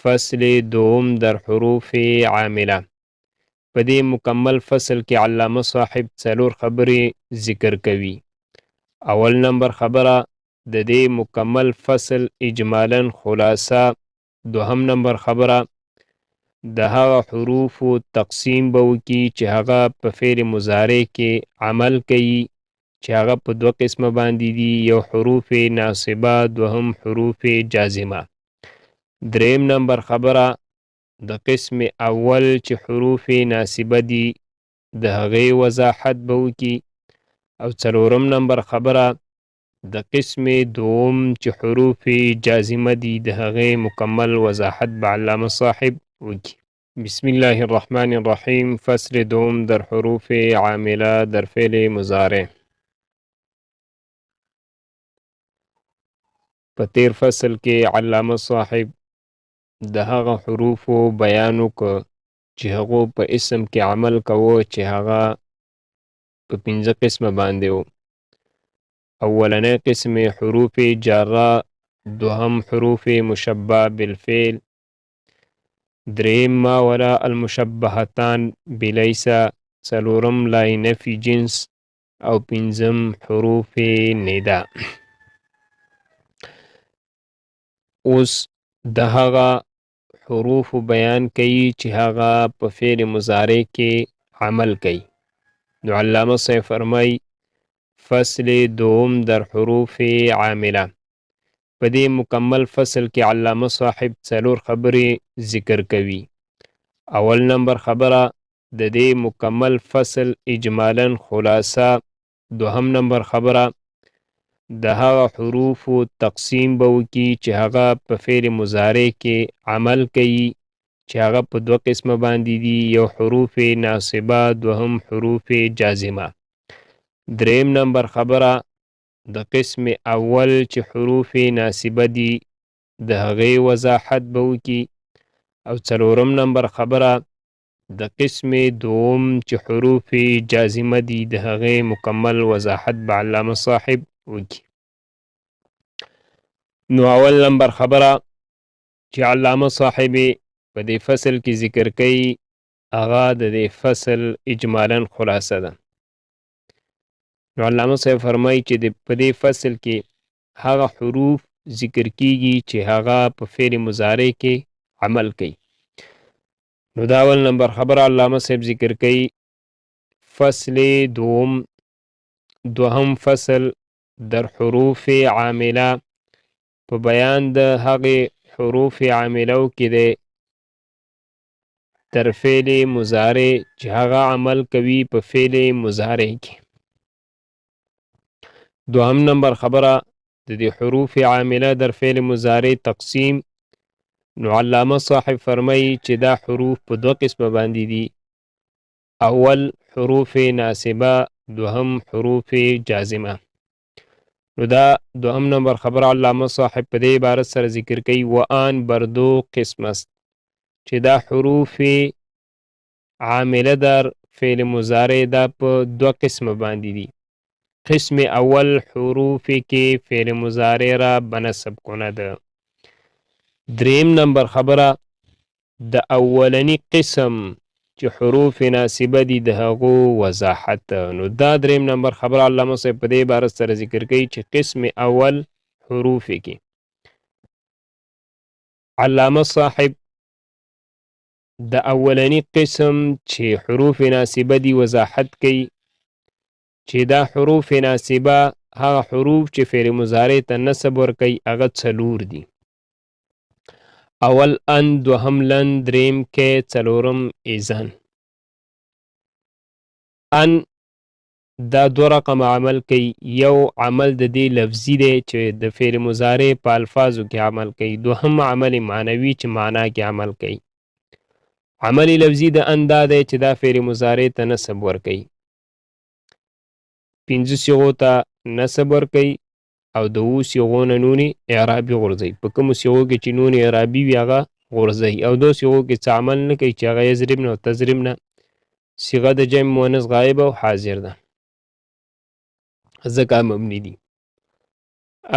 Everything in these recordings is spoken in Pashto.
فصل دوم در حروف عامله. په دې مکمل فصل کې علامه صاحب څلور خبرې ذکر کوي. اول نمبر خبره د دې مکمل فصل اجمالا خلاصه، دوهم نمبر خبره د هغه حروفو تقسیم به وکړي چې هغه په فعل مضارع کې عمل کوي، چې هغه په دوه قسمه باندې دي، یو حروف ناصبه، دوهم حروف جازمه. دریم نمبر خبره د قسم اول چې حروف ناصبه دي د هغې وضاحت به وکړي، او څلورم نمبر خبره د قسم دوم چې حروف جازمه دي د هغې مکمل وضاحت به علامه صاحب وکړي. بسم الله الرحمن الرحیم. فصل دوم در حروف عامله در فعل مضارع. په تیر فصل کې علامه صاحب د هغه حروفو بیان وکړ چې هغو په اسم کې عمل کوو، چې هغه په پنځه قسمه باندې وو. اولنی قسم حروف جاره، دوهم حروف مشبه بالفعل، دریم ما ولا المشبهتان بلیس، څلورم لا نفي جنس، او پنځم حروف ندا. اوس د هغه حروف بیان کوي چې هغه په فعل مضارع کې عمل کوي. نو علامه صاحب فرمایي فصل دوم در حروف عامله. په دې مکمل فصل کې علامه صاحب څلور خبرې ذکر کوي. اول نمبر خبره د دې مکمل فصل اجمالا خلاصه، دوهم نمبر خبره د هغه حروفو تقسیم به وکړي چې هغه په فعل مضارع کې عمل کوي، چې هغه په دوه قسمه باندې دي، یو حروف ناصبه، دوهم حروف جازمه. دریم نمبر خبره د قسم اول چې حروف ناصبه دي د هغې وضاحت به وکړي، او څلورم نمبر خبره د قسم دوم چې حروف جازمه دي د هغې مکمل وضاحت به علامه صاحب وکړي. نو اول نمبر خبره چې علامه صاحب په دې فصل کې ذکر کوي هغه د دې فصل اجمالا خلاصه ده. نو علامه صاحب فرمایي چې په دې فصل کې هغه حروف ذکر کیږي چې هغه په فعل مضارع کې عمل کوي. نو دا اول نمبر خبره علامه صاحب ذکر کوي فصل دوم، دوهم فصل در حروف عامله، په بیان د هغې حروف عاملو کې دی تر فعل مضارع چې هغه عمل کوي په فعل مضارع کې. دوهم نمبر خبره د دې حروف عامله در فعل مضارع تقسیم. نو علامه صاحب فرمایي چې دا حروف په دوه قسمه باندې دي، اول حروف ناصبه، دوهم حروف جازمه. نو دا دوهم نمبر خبره علامه صاحب په دې عبارت سره ذکر کوي و آن بر دو قسم است، چې دا حروف عامله در فعل مضارع دا په دوه قسمه باندې دي. قسم اول حروف کې فعل مضارع را بنسب کند. دریم نمبر خبره د اولنی قسم چې حروف ناصبه دي د هغو وضاحت. نو دا دریم نمبر خبره علامه صاحب په دې عبارت سره ذکر کوي چې قسم اول حروف کې علامه صاحب د اولنی قسم چې حروف ناصبه دي وضاحت کوي چې دا حروف ناصبه هغه حروف چې فعل مضارع ته نصب ورکوي هغه څلور دي، اول ان، دوهم لن، دریم کې، څلورم ایزن. ان دا دوه رقمه عمل کوي، یو عمل د دې لفظي دی چې د فعل مضارع په الفاظو کې عمل کوي، دوهم عمل معنوي چې معنا کې عمل کوي. عمل لفظي د ان دا دی چې دا فعل مضارع ته نصب ورکوي، پنځه صیغو ته نصب ورکوي او د اوو صیغو نه نون اعرابي غورځوي. په کومو صیغو کې چې نون اعرابي وي هغه غورځوي، او دو صیغو کې څه عمل نه کوي چې هغه یضرب نه او تضرب نه، صیغه د جمع مؤنث غایب او حاضر ده ځکه مبني دي.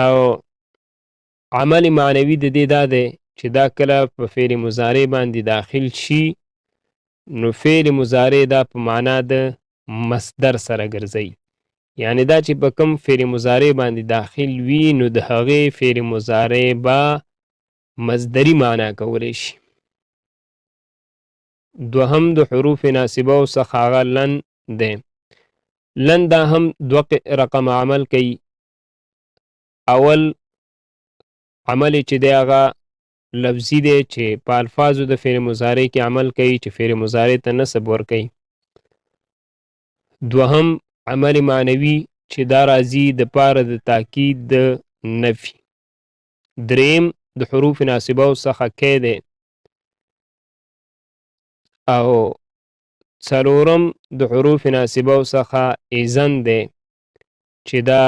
او عمل معنوي د دې دا دی چې دا کله په فعل مضارع باندې داخل شي، نو فعل مضارع دا په معنا د مصدر سره ګرځي. یعنی دا چې په کوم فعل مضارع باندې داخل وي، نو د هغې فعل مضارع به مصدري معنا کولی شي. دوهم د حروف ناصبه څخه هغه لن دی. لن دا هم دوه رقم عمل کوي. اول عمل چې دی هغه لفظي دی، چې په الفاظو د فعل مضارع کې عمل کوي، چې فعل مضارع ته نصب ورکوي. دوهم عمل معنوي چې دا راځي د پاره د تاکید د نفي. دریم د حروف ناصبه څخه کی دی، او څلورم د حروف ناصبه څخه اذن دی، چې دا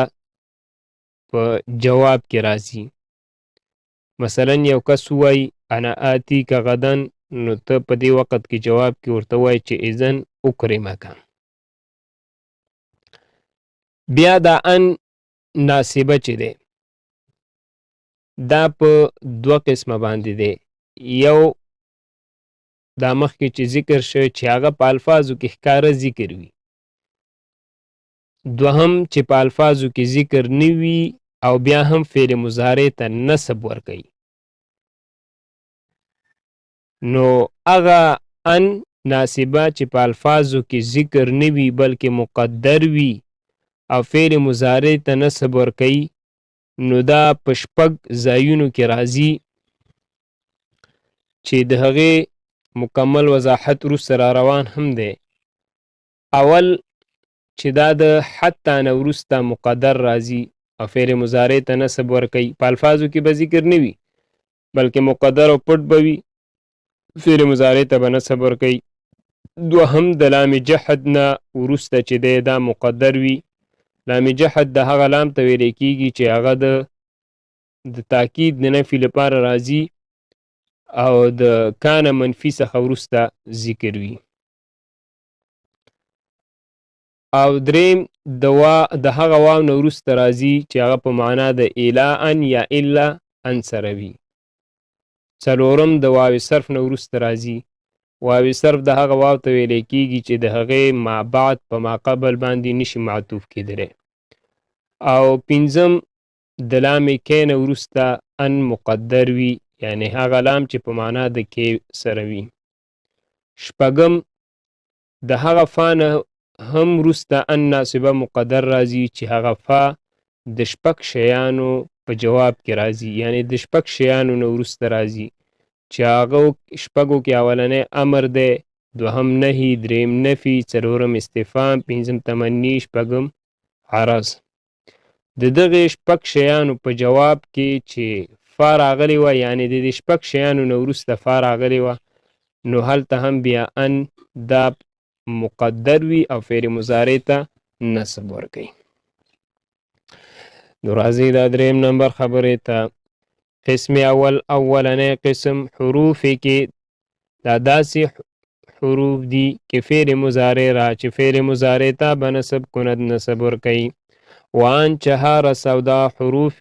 په جواب کې راځي. مثلا یو کس ووایي انا آتیک غدا، نو ته په دې وخت کې جواب کې ورته وایي چې اذن اکرمک. بیا دا ان ناصبه چې دی دا په دوه قسمه باندې دی. یو دا مخکې چې ذکر شوی چې هغه په الفاظو کې ښکاره ذکر وي، دوهم چې په الفاظو کې ذکر نه وي او بیا هم فعل مضارع ته نصب ورکوي. نو هغه ان ناصبه چې په الفاظو کې ذکر نه وي بلکې مقدر وي او فعل مضارع ته نصب ورکوي، نو دا په شپږ ځایونو کې راځي، چې د هغې مکمل وضاحت وروسته را روان هم دی. اول چې دا د حتی نه وروسته مقدر راځي او فعل مضارع ته نصب ورکوي، په الفاظو کې به ذکر نه وي بلکې مقدر او پټ به وي، فعل مضارع ته به نصب ورکوي. دوهم د لام جحد نه وروسته چې دی دا مقدر وي. لام جحد د هغه لام ته ویل کیږي چې هغه د تاکید د نفي لپاره راځي او د کان منفي څخه وروسته ذکر وي. او دریم د هغه واو نه وروسته راځي چې هغه په معنا د الا ان یا الا ان سره وي. څلورم د واو صرف نه وروسته راځي. واو صرف د هغه واو ته ویل کیږي چې د هغې ما بعد په ما قبل باندې نشي معطوف کېدلی. او پنځم د لام کې نه وروسته ان مقدر وي، یعنی هغه لام چې په معنا د کې سره وي. شپږم د هغه فا نه هم وروسته ان ناصبه مقدر راځي چې هغه فا د شپږ شیانو په جواب کې راځي، یعنی د شپږ شیانو نه وروسته راځي، چې هغه شپږو کې اولنی امر دی، دوهم نهي، دریم نفي، څلورم استفهام، پنځم تمني، شپږم عرض. د دغې شپږ شیانو په جواب کې چې فا راغلی وه، یعنی د دې شپږ شیانو نه وروسته فا راغلی وه، نو هلته هم بیا ان دا مقدر وي او فعل مضارع ته نصب ورکوي. نو راځئ دا دریم نمبر خبرې ته. قسم اول، اولنی قسم حروف کې دا داسې حروف دي کې فعل مضارع را چې فعل مضارع ته به نصب کند نصب ورکوي. وان چهار سودا حروف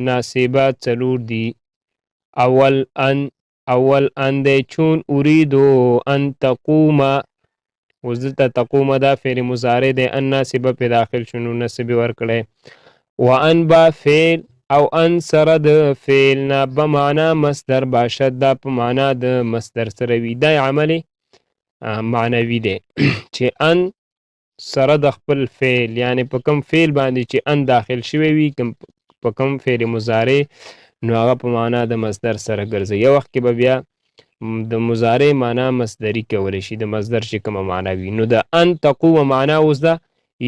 ناصبه څلور دي. اول ان، اول ان دی چون اریدو ان تقوم، اوس دلته تقوم دا فعل مضارع دی، ان ناصبه په داخل شنو نصب یې ورکړی. وان با فعل او ان سره د فعل نه به معنا مصدر باشد، دا په معنا د مصدر سره وي، دا عمل معنوي دی چې ان سره د خپل فعل، یعنی په کوم فعل باندې چې ان داخل شوی وي، په کوم فعل مضارع، نو هغه په معنا د مصدر سره ګرځي. یو وخت کې به بیا د مضارع معنا مصدری کولی شي، د مصدر چې کومه معنا وي. نو د ان تقوم معنا اوس ده،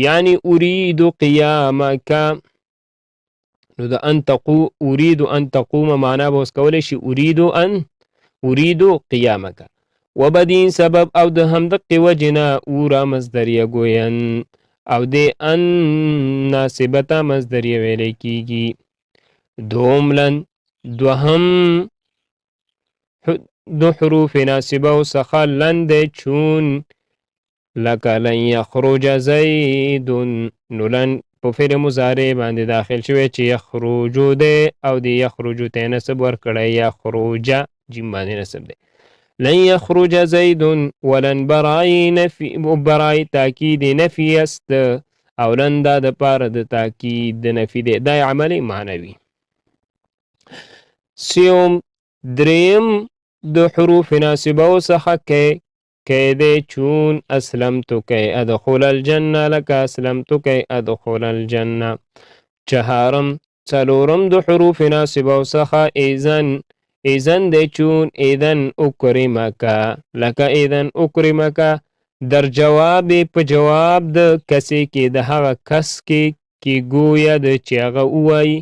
یعنی اريد قیامک، نو د ان تقو اريد ان تقوم معنا به اوس کولی شي اريد ان اريد قیامک. وبدین سبب او د همدقې وجې نه اورا مصدریه ګوین، او د ان ناصبته مصدریه ویلی کیږي. دوم لن، دوهم دو حروف ناصبه څخه لن دی چون لکه لن یخرج زید، نو لن په فعل مضارع باندې داخل شوی چې یخرجو دی، او د یخرجو ته نسب ورکړی، یخرج جیم باندې نسب دی. لن یخرج زید ولن برای نفی، برای تاکید نفی است، او لن دا د پاره د تاکید د نفی دی، دا عمل معنوي. سیوم دریم د حروف ناصبه څخه کې کی دی، چون اسلمت کی ادخل الجنه، لکه اسلمت کی ادخل الجنه. چهارم څلورم د حروف ناصبه څخه اذن، اذن دی، چون اذن اکرمک، لکه اذن اکرمک. در جواب په جواب د کسې کې د هغه کس کې کې ګویا د چې هغه ووایي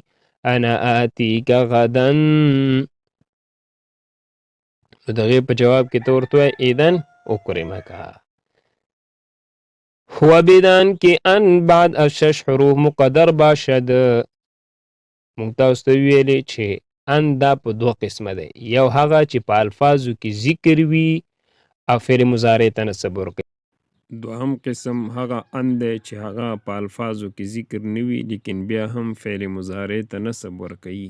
انا آتیک غدا، نو د هغې په جواب کې ته ورته وایې اذن اکرمک. هو بدان کې ان بعد از شش حروف مقدر باشد. موږ تاسو ته ویلې چې ان دا په دوه قسمه دی، یو هغه چې په الفاظو کې ذکر وي او فعل مضارع ته نسب ورکوي، دوهم قسم هغه ان دی چې هغه په الفاظو کې ذکر نه وي لیکن بیا هم فعل مضارع ته نسب ورکوي.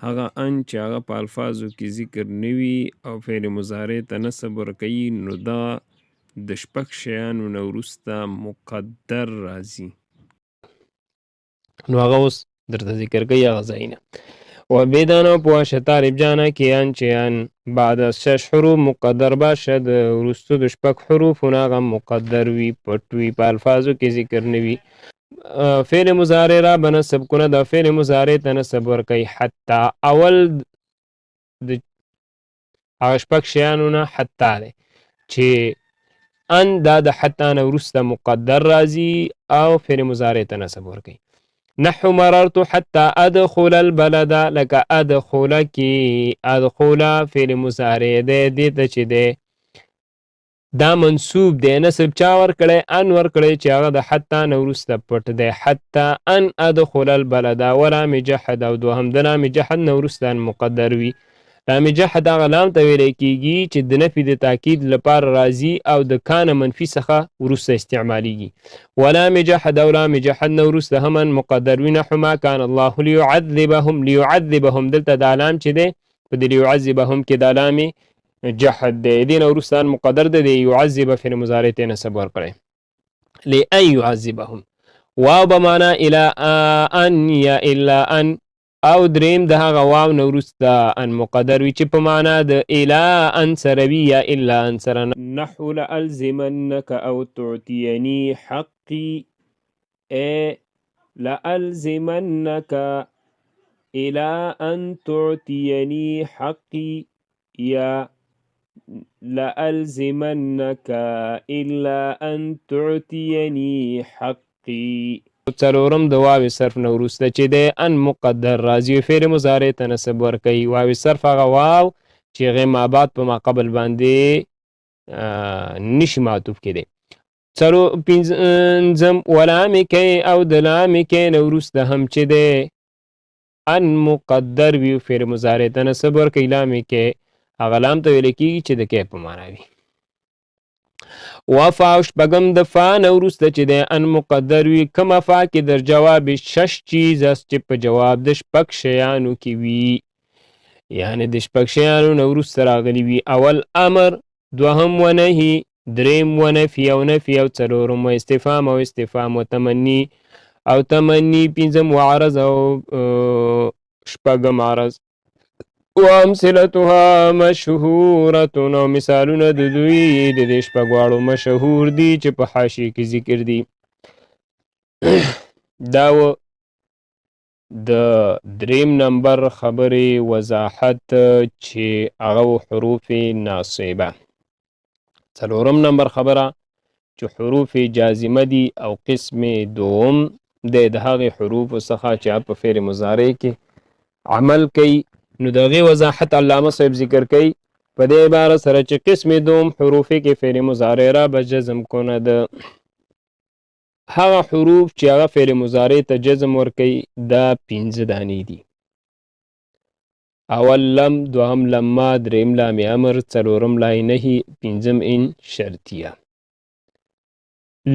هغه ان چې هغه په الفاظو کې ذکر نه وي او فعل مضارع ته نسب ورکوي، نو دا د شپږ شیانو نه وروسته مقدر راځي، نو هغه اوس درته ذکر کوي هغه ځایونه. وبدان او پوه شه طالب جانه کې ان چې ان بعد از شش حروف مقدر باشد، وروسته د شپږ حروفو نه هغه مقدر وي، پټ وي، په الفاظو کې ذکر نه وي. فعل مضارع را به نصب کونه، د فعل مضارع ته نصب ورکوي. حتی اول د هغه شپږ شیانو نه حتی دی چې ان دا د حتی نه وروسته مقدر راځي او فعل مضارع ته نصب ورکوي. نحو مررت حتى ادخل البلد، لکه ادخل کې ادخل فعل مضارع دی، دې ته چې دی دا منصوب دی، نصب چا ورکړی؟ ان ورکړی چې هغه د حتی نه وروسته پټ دی. حتی ان ادخل البلد ولام جحد، او دوهم د لام جحد نه وروسته ان مقدر وي. لام جحد هغه لام ته ویلی کیږي چې د نفي د تاکید لپاره راځي او د کان منفي څخه وروسته استعمالیږي. ولام جحد او لام جحد نه وروسته هم ان مقدر وي. نحو ما کان الله لیعذبهم، لیعذبهم دلته دا لام چې دی په دې لیعذبهم کې دا لام جحد دی، دې نه وروسته ان مقدر دی، د یعذب فعل مضارع ته نسب ورکړی، لأن يعذبهم. واو به معنا الی ان یا الا ان، او دریم د هغه واو نه وروسته ان مقدر وي چې په معنا د الی ان سره وي یا الا ان سره. نحو لألزمنک او تعطیني حقي، ای لألزمنک الی ان تعطیني حقي یا لألزمنک الا ان تعطیني حقي. څلورم د واو صرف نه وروسته چې دی ان مقدر راځي فعل مضارع ته نسب ورکوي. واو صرف هغه واو چې هغې ما بعد په ما قبل باندې نشي معطوف کېدی. پنځم ولام کې او د لام کې نه وروسته هم چې دی ان مقدر وي فعل مضارع ته نسب ورکوي. لام کې هغه لام ته ویل کېږي چې د کې په معنا وي. وفا شپږم د فا نه وروسته چې دی ان مقدر وي، کومه فا کې در جواب شش چیز است چې په جواب د شپږ شیانو کې وي، یعنې د شپږ شیانو نه وروسته راغلي وي. اول امر، دوهم ونهي، دریم ونفي او نفي، او څلورم و استفهام او استفهام و تمني او تمني، پنځم وعرض او شپږم عرض. وامثلتها مشهورة، او مثالونه د دوی د دې شپږ واړو مشهور دي چې په حاشیې کې ذکر دي. دا و د دریم نمبر خبرې وضاحت چې هغه و حروف ناصبه. څلورم نمبر خبره چې حروف جازمه دي او قسم دوم دی د هغې حروفو څخه چې هغه په فعل مضارع کې عمل کوي، نو د هغې وضاحت علامه صاحب ذکر کوي په دې عبارت سره چې قسم دوم حروف کې فعل مضارع را به جزم کند. هغه حروف چې هغه فعل مضارع ته جزم ورکوي دا پنځه دانې دي. اول لم، دوهم لما، دریم لام امر، څلورم لای نهي، پنځم ان شرطیه.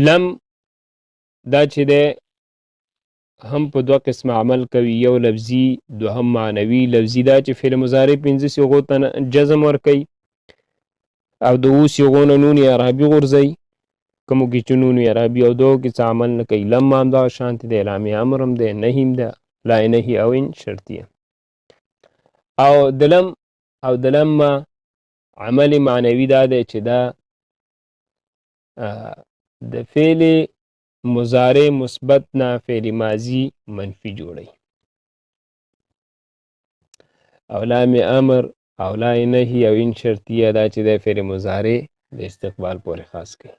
لم دا چې دی هم په دوه قسمه عمل کوي، یو لفظي، دوهم معنوي. لفظي دا چې فعل مضارع پنځه صیغو ته جزم ورکوي او د اوو صیغو نه نون اعرابي غورځوي، کومو کې چې نون اعرابي او دوو کې څه عمل نه کوي. لما هم دغه شانتې دی، لام امر هم دی، نهي هم ده، لا نهي او ان شرطیه. او د لم او د لما عمل معنوي دا دی چې دا د فعل مضارع مثبت نه فعل ماضي منفي جوړوي، او لام امر او لا نهي او ان شرطیه دا چې د فعل مضارع د استقبال پورې خاص کوي.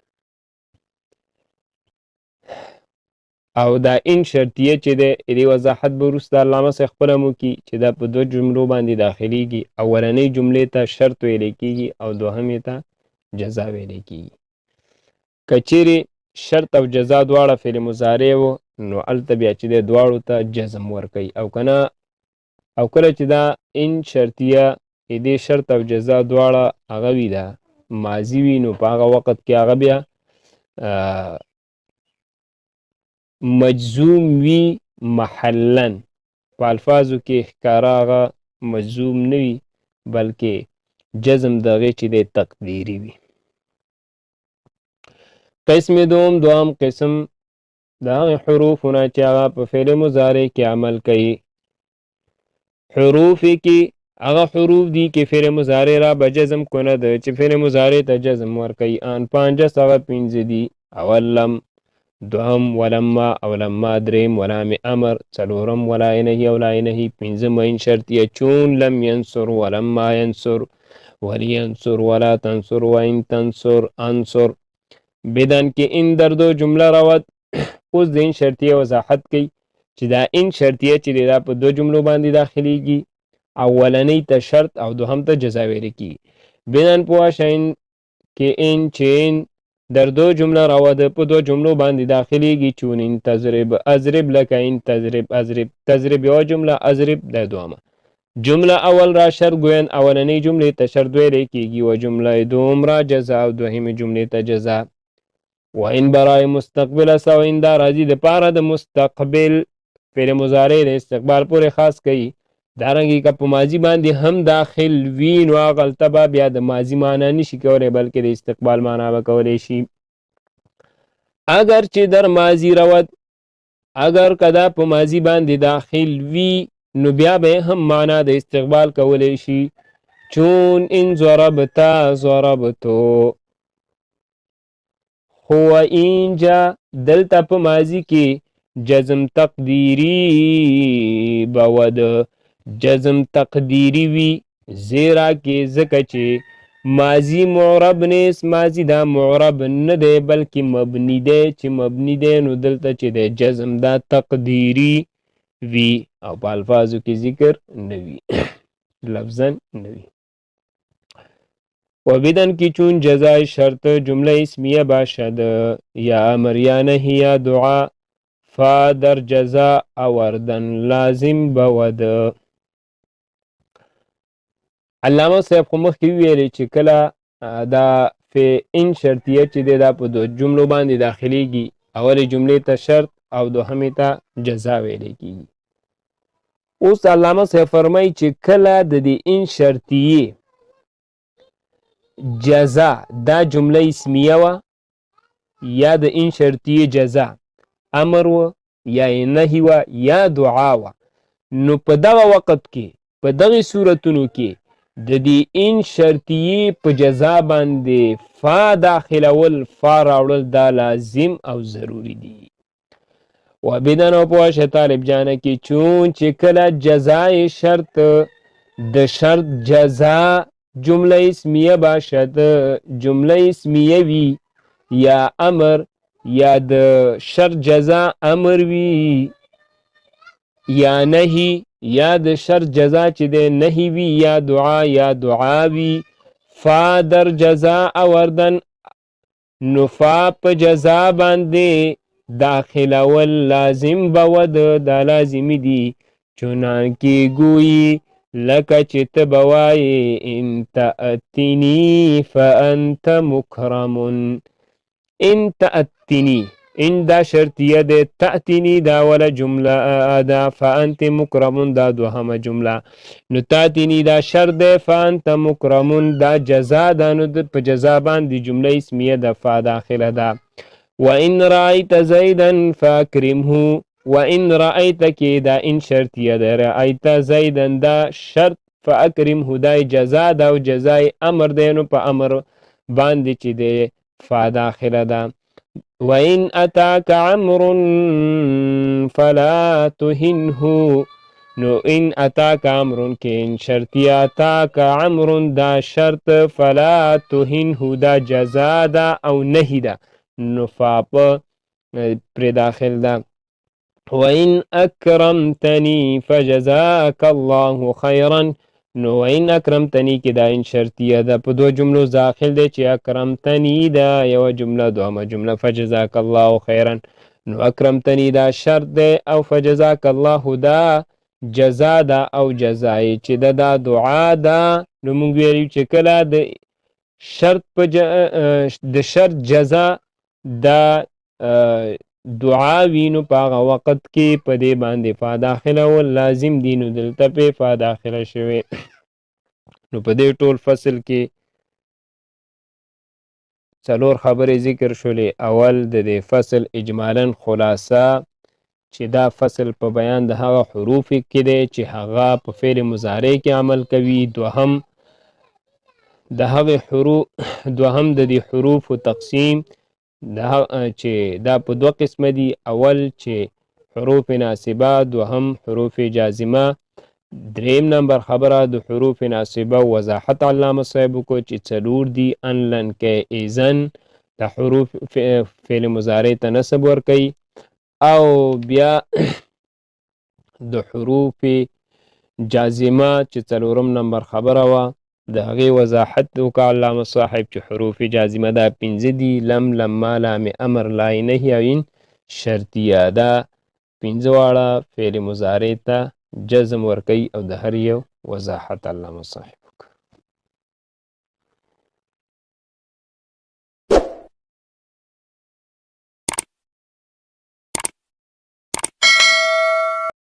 او دا ان شرطیه چې دی دې وضاحت به وروسته علامه صاحب خپله مو کړي چې دا په دوه جملو باندې داخلیږي. اولنۍ جملې ته شرط ویلی کېږي او دوهمې ته جزا ویلی کېږي. که چیرې شرط او جزا دواړه فعل مضارع و نو هلته بیا چې دی دواړو ته جزم ورکوي، او که نه او کله چې دا ان شرطیه دې شرط او جزا دواړه هغه وي دا ماضي وي نو په هغه وخت کې هغه بیا مجزوم وي محلا، په الفاظو کې ښکاره هغه مجزوم نه وي بلکې جزم د هغې چې دی تقدیري وي. قسم دوم، دوام قسم د هغې حروفونه چې هغه په فعل مضارع کې عمل کوي. حروف کې هغه حروف دي کې فعل مضارع را به جزم کنه ده چې فعل مضارع ته جزم ورکوي. آن پنجه هغه پنځه دي، اول لم، دوهم ولما او لما، دریم ولام امر، څلورم ولا نهي او لا نهي، پنځم ان شرطیه چون لم ینصر ولما ینصر ولینصر ولا تنصر وان تنصر انصر. بدن کې ان در دو جمله روت. اوس د ان شرطیه وضاحت کوي چې دا ان شرطیه چې دا په دوه جملو باندې داخلیږي، اولنۍ ته شرط او دوهم ته جزا ویل کیږي. بدن پوه شه ان کې ان چې ان در دو جمله راوده په دوه جملو باندې داخلیږي، چون ان تضرب اضرب لکه ان تضرب اضرب، تضرب یوه جمله، اضرب د دومه جمله. اول را شرط ګوین اولنۍ جملې ته شرط ویلی کیږي، و جمله دوم را جزا او دوهمې جملې ته جزا. و ان برای مستقبل است او ان دا راځي د پاره د مستقبل فعل مضارع د استقبال پورې خاص کوي. دارنګې که په ماضي باندې هم داخل وي نو هغلته به بیا د ماضي معنا نشي کولی بلکې د استقبال معنا به کولی شي. اگر چې در ماضي رود، اگر که دا په ماضي باندې داخل وي نو بیا به هم معنا د استقبال کولی شي. چون ان ضربتا ضربتو، خو اینجا دلته په ماضي کې جزم تقدیری بود، جزم تقدیری وي، زیرا کې ځکه چې ماضي معرب نیست، ماضي دا معرب نه دی بلکې مبني دی، چې مبني دی نو دلته چې دی جزم دا تقدیری وي او په الفاظو کې ذکر نه وي، لفظا نه وي. وبدن کی چون جزای شرط جمله اسمیه باشد یا امر یا نهی یا دعا فا در جزا اوردن لازم بود. علامه صاحب خو مخکې وویلې چې کله دا فی ان شرطیه چې دی دا په دوه جملو باندې داخلیږي، اولې جملې ته شرط او دوهمې ته جزا ویلی کیږي. اوس علامه صاحب فرمایي چې کله د دې ان شرطیې جزا دا جمله اسمیه وه یا د ان شرطیې جزا امر و یا یې نهي وه یا دعا وه، نو په دغه وخت کې په دغې صورتونو کې د دې ان شرطیې په جزا باندې فا داخلول، فا راوړل دا لازم او ضروري دي. وبدن او پوه شه طالب جانه کې چون چې کله جزای شرط د شرط جزا جمله اسمیه باشد، جمله اسمیه وي یا امر یا د شرط جزا امر وي یا نهي یا د شرط جزا چې دی نهي وي یا دعا یا دعا وي، فا در جزا اوردن نو فا په جزا باندې داخلول لازم بود، دا لازمي دي. چنانکه ګویي لکه چې ته به وایې ان تأتني فأنت مکرم. ان تأتني، ان دا شرطیه ده، تأتینی دا ولا جمله ده، فانت مکرمون دا دوهمه جمله. نو تأتینی دا شرط ده، فانت مکرمون دا جزا ده، نو په جزا باندې جمله اسمیه ده، فا داخله ده. وان رأیت زیدا فاکرمه، وان رأیت کې دا ان شرطیه ده، رأیت زیدا دا شرط، فاکرمه دا جزا ده او جزای امر ده، نو په امر باندې چې ده فا داخله ده. وإن أتاك عمر فلا تهنه، نو إن أتاك عمر کې إن شرطیه، أتاك عمر دا شرط، فلا تهنه دا جزا ده او نهی ده، نو فا په پرې داخل ده. وإن أكرمتني فجزاك الله خيرا، نو وإن أكرمتني کې دا إن شرطیه ده، په دوه جملو داخل دی چې أكرمتني دا یوه جمله، دوهمه جمله فجزاك الله خيرا. نو أكرمتني دا شرط دی او فجزاك الله دا جزا ده او جزا یې چې ده دا دعا ده. نو موږ ویلي چې کله د شرط په د شرط جزا دا دعا وي، نو په هغه وخت کې په دې باندې فا داخله ول لازم دي، نو دلته پې فا داخله شوې. نو په دې ټول فصل کې څلور خبرې ذکر شولې. اول د دې فصل اجمالاً خلاصه چې دا فصل په بیان د هغه حروف کې دی چې هغه په فعل مضارع کې عمل کوي. دوهم د هغې حروف، دوهم د دې حروفو تقسیم چې دا په دوه قسمه دي، اول چې حروف ناصبه، دوهم حروف جازمه. دریم نمبر خبره د حروف ناصبه وضاحت علامه صاحب وکړو چې څلور دي، ان لن کې اذن د حروف فعل مضارع ته نصب ورکوي، او بیا د حروف جازمه چې څلورم نمبر خبره وه د هغې وضاحت وکړه علامه صاحب چې حروف جازمه دا پنځه دي، لم، لما، لام امر، لای نهي او ان شرطیه. دا پنځه واړه فعل مضارع ته جزم ورکوي او د هر یو وضاحت علامه صاحب.